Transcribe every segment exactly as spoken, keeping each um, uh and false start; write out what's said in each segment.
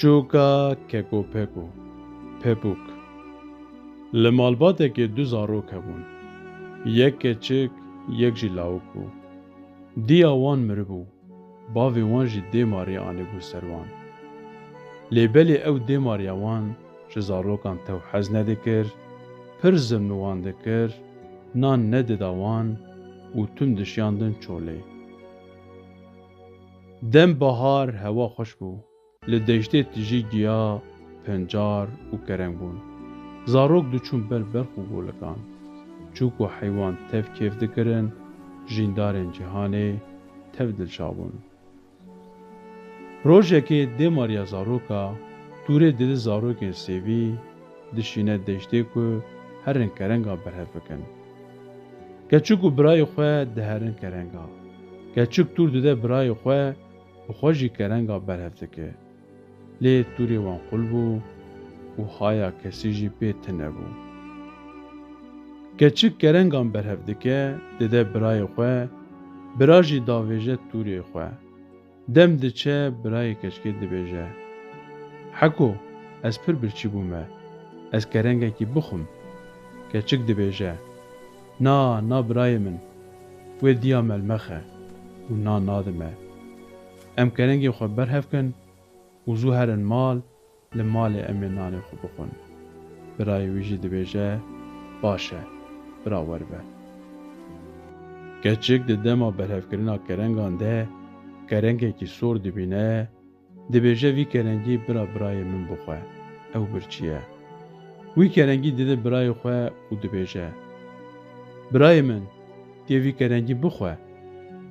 Çûka Keko Peko, Pepûk. Li malbatekê du zarok hebûn. Yek keçik, yek jî lawik bû. Diya wan miribû, bavê wan jî dêmarî anîbû ser wan. Lê belê ew dêmariya wan ji zarokan tew hez nedikir, pir zilm li wan dikir, nan nedida wan û tim dişiyandin çolê. Dem bahar, hewa xweş bû. Li deştê tijî giya, pencar û kereng bûn. Zarok diçûn ber berx û golikan. Çûk û heywan tev kêf dikirin, jîndarên cîhanê tev dilşa bûn. Rojekê dêmariya zaroka tûrê dide zarokên sêvî, dişîne deştê ku herin kerenga berhev bikin. Keçik û birayê xwe diherin kerenga. Keçik tûr dide birayê xwe û xwe jî kerenga berhev dike. Lê tûrê wan qul bû û haya kesî jî pê tune bû. Keçik kerengan berhev dike, dide birayê xwe, bira jî davêje tûrê xwe. Dem diçe, birayê keçikê dibêje, "Heko, ez pir birçî bûme, ez kerengekî bixwim." Keçik dibêje, "Na, na birayê min, wê diya me li mexe û nan nadime. Em kerengê xwe berhev kin û zû herin mal, li malê em ê nanê xwe bixwin." Birayê wî jî dibêje, "Baş e, bira weribe." Keçik di dema berhevkirina kerengan de kerengekî sor dibîne, dibêje, "Vî kerengî bira birayê min bixwe, ew birçî ye." Wî kerengî dide birayê xwe û dibêje, "Birayê min, tu yê vî kerengî bixwe."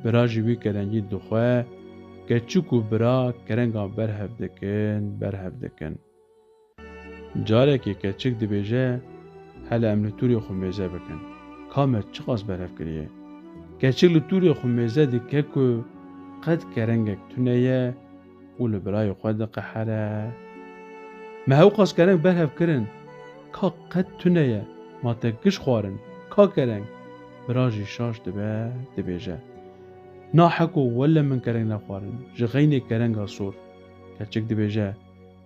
Bira jî wî kerengî dixwe, keçik û bira kerengan berhev dikin, berhev dikin. Carekê keçik dibêje, "Hele em li tûrê xwe mêze bikin. Ka me çiqas berhev kiriye." Keçik li tûrê xwe mêze dike ku qet kerengek tune ye û li birayê xwe diqehere, "Me hewqas kereng berhev kirin, ka qet tune ye, ma te giş xwarin, ka kereng?" Bira jî şaş dibe, dibêje, "Na heko, welle min kereng nexwarin, ji xeynê kerenga sor." Keçik dibêje,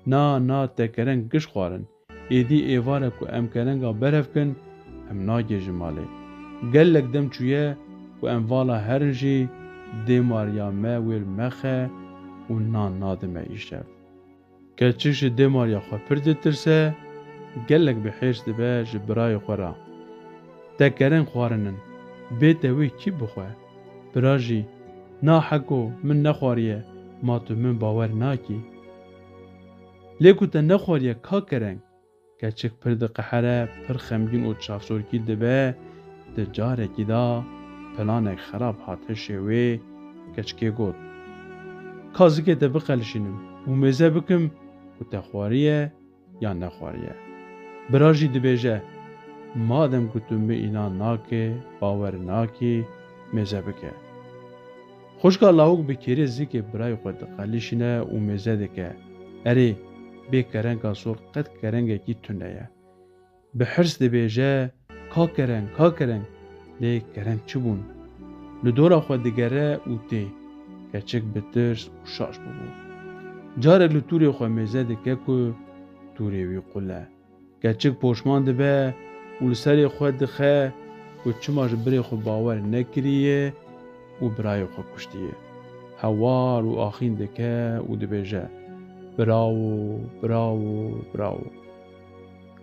"Na, na, te kereng giş xwarin. Êdî êvar e ku em kerenga berhev kin, em nagihêjin malê. Gelek dem çûye ku em vala herin jî dêmariya me wê li me xe û nan nadime îşev." Keçik ji dêmariya xwe pir ditirse, gelek bi hêrs dibe ji birayê xwe re, "Te kereng xwarinin, bê te wê kî bixwe?" Bira jî, "Na heko, min nexwariye, ma tu min bawer nakî." "Lê ku te nexwariye, ka kereng?" Keçik pir diqehere, pir xemgîn û çavsorkî dibe, di carekî de planek xerab hat hişê wê, keçikê got, "Ka zikê te biqelişînim û mêze bikim ku te xwariye yan nexwariye." Bira jî dibêje, "Madem ku tu min înan nake, bawer nakî, mêze bike." Xwişka lawik bi kêrê zikê birayê xwe diqelişîne û mêze dike. Erê, bê kerenga sor qet kerengekî tune ye. Bi hirs dibêje, "Ka kereng, ka kereng!" Lê kereng çi bûn? Li dora xwe digere û tê. Keçik bi tirs û şaş bûbû. Carek li tûrê xwe mêze dike ku tûrê wî qul e. Keçik poşman dibe û li serê xwe dixe ku çima ji birê xwe bawer nekiriye û birayê xwe kuştiye. Hewar û axîn dike û dibêje, "Bravo, bravo, bravo."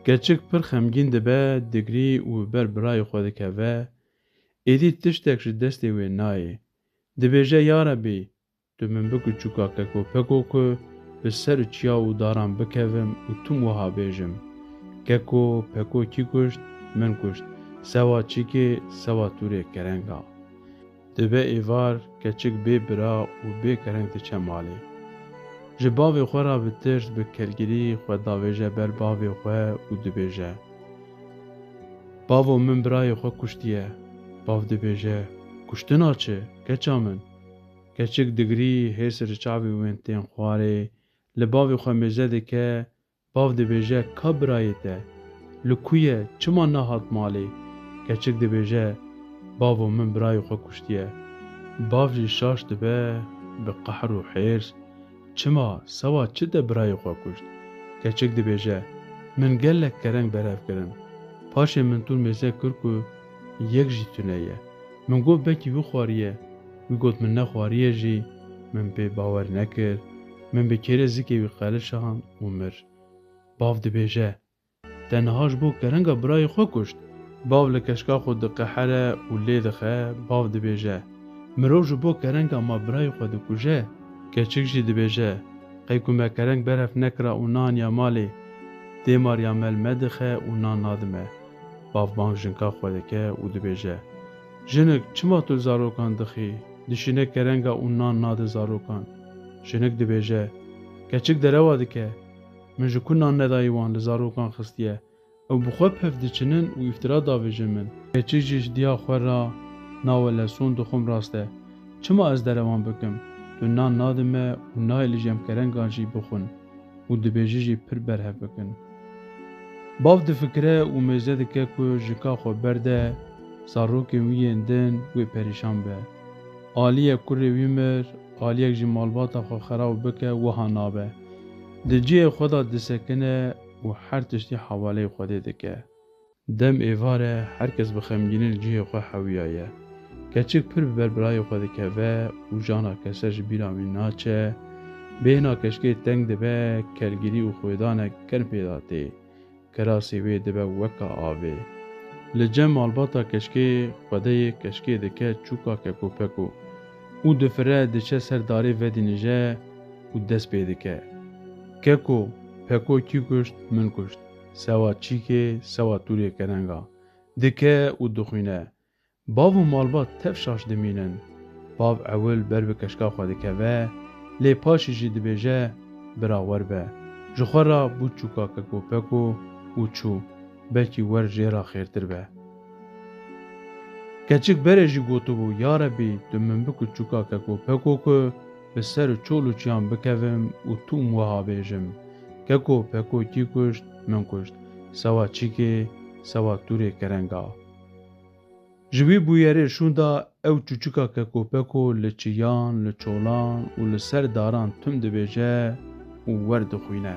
Keçik pir xemgîn dibe, digrî û ber birayê xwe dikeve. Êdî tiştek ji destê wê nayê. Dibêje, "Ya Rebî, tu min bike çûka Keko Peko ku bi ser û çiya û daran bikevim û tim wiha bêjim, 'Keko Peko kî kuşt? Min kuşt. Sewa çîkê, sewa tûrê kerenga.'" Dibe êvar, keçik bê bira û bê kereng diçe malê. Ji bavê xwe re bi tirs, bi kelgirî xwe davêje ber bavê xwe û dibêje, "Bavo, min birayê xwe kuştiye." Bav dibêje, "Kuştina çi, keça min?" Keçik digrî, hêrs ji çavê wên tên xwarê, li bavê xwe mêze dike, bav dibêje, "Ka birayê te? Li ku ye? Çima nehat malê?" Keçik dibêje, "Bavo, min birayê xwe kuştiye." Bav jî şaş dibe, bi qehr û hêrs, Çima, sewa çi te birayê xwe kuşt? Keçik dibêje, Min gelek kereng berhev kirin. Paşê min tûr mêze kir ku yek jî tune ye. Min got, Belkî wî xwariye. Wî got, Min nexwariye jî. Min pê bawer nekir. Min bi kêrê zikê wî qelişand û mir. Bav dibêje, Te niha ji bo kerenga birayê xwe kuşt? Bav li keşka xwe diqehere û lê dixe, bav dibêje, Mirov ji bo kerenga ma birayê xwe dikuje? Keçik jî dibêje, Qey ku me kereng berhev nekira û naniya malê, dêmariya me li me dixe û nan nadi me. Bav bang jinka xwe dike û dibêje, Jinik, çima tu li zarokan dixî? Dişîne kerenga û nan nade zarokan. Jinik dibêje, Keçik derewa dike. Min ji ku nan nedayî wan li zarokan xistiye. Ew bi xwe pev diçinin û îftira davêjin min. Keçik jî ji diya xwe re, Na wele son dixwim rast e. Çima ez derewan bikim? Tu nan nadi me û nayê li jem kerengan jî bixwin û dibêje jî pir berhev bikin. Bav difikire û mêze dike ku jika xwe berde, zarokên wî yên din wê perîşan be. Aliyek kurê wî mir, aliyek jî malbata xwe xerab bike, wiha nabe. Di cihê xwe de disekine û her tiştî hewaleyê Xwedê dike. Dem êvar e, her kes bi xemgînî li cihê xwe hewiyaye. Keçik pir bi ber birayê xwe dikeve û jana kese ji bîra wî naçe. Bêhna keçikê teng dibe, kelgirî û xwêdanek germ pê de tê. Kirasê wê dibe weka avê. Li cem malbata keçikê xwedeyê keçikê dike çûka Keko Peko û difire diçe ser darê vedînije û dest pê dike. Keko, Peko kî kuşt? Min kuşt. Sewa çîkê, sewa tûrê kerenga. Dike û dixwîne. Bav û malbat tev şaş dimînin. Bav ewil ber bi keçika xwe dikeve, lê paşî jî dibêje, Bira wer be. Ji xwe re bû çûka Keko Peko û çû. Belkî wer jê re xêrtir be. Keçik berê jî gotibû, Ya Rebî, tu min biku çûka Keko Peko ku bi ser û çol û çiyan bikevim û tûm wiha bêjim, Keko Peko kî kuşt? Min kuşt. Sewa çîkê, sewa tûrê kerenga. Ji wî bûyerê şûnda ew çûçika Keko Peko li çiyan, li çolan û li ser daran tim dibêje û wer dixwîne.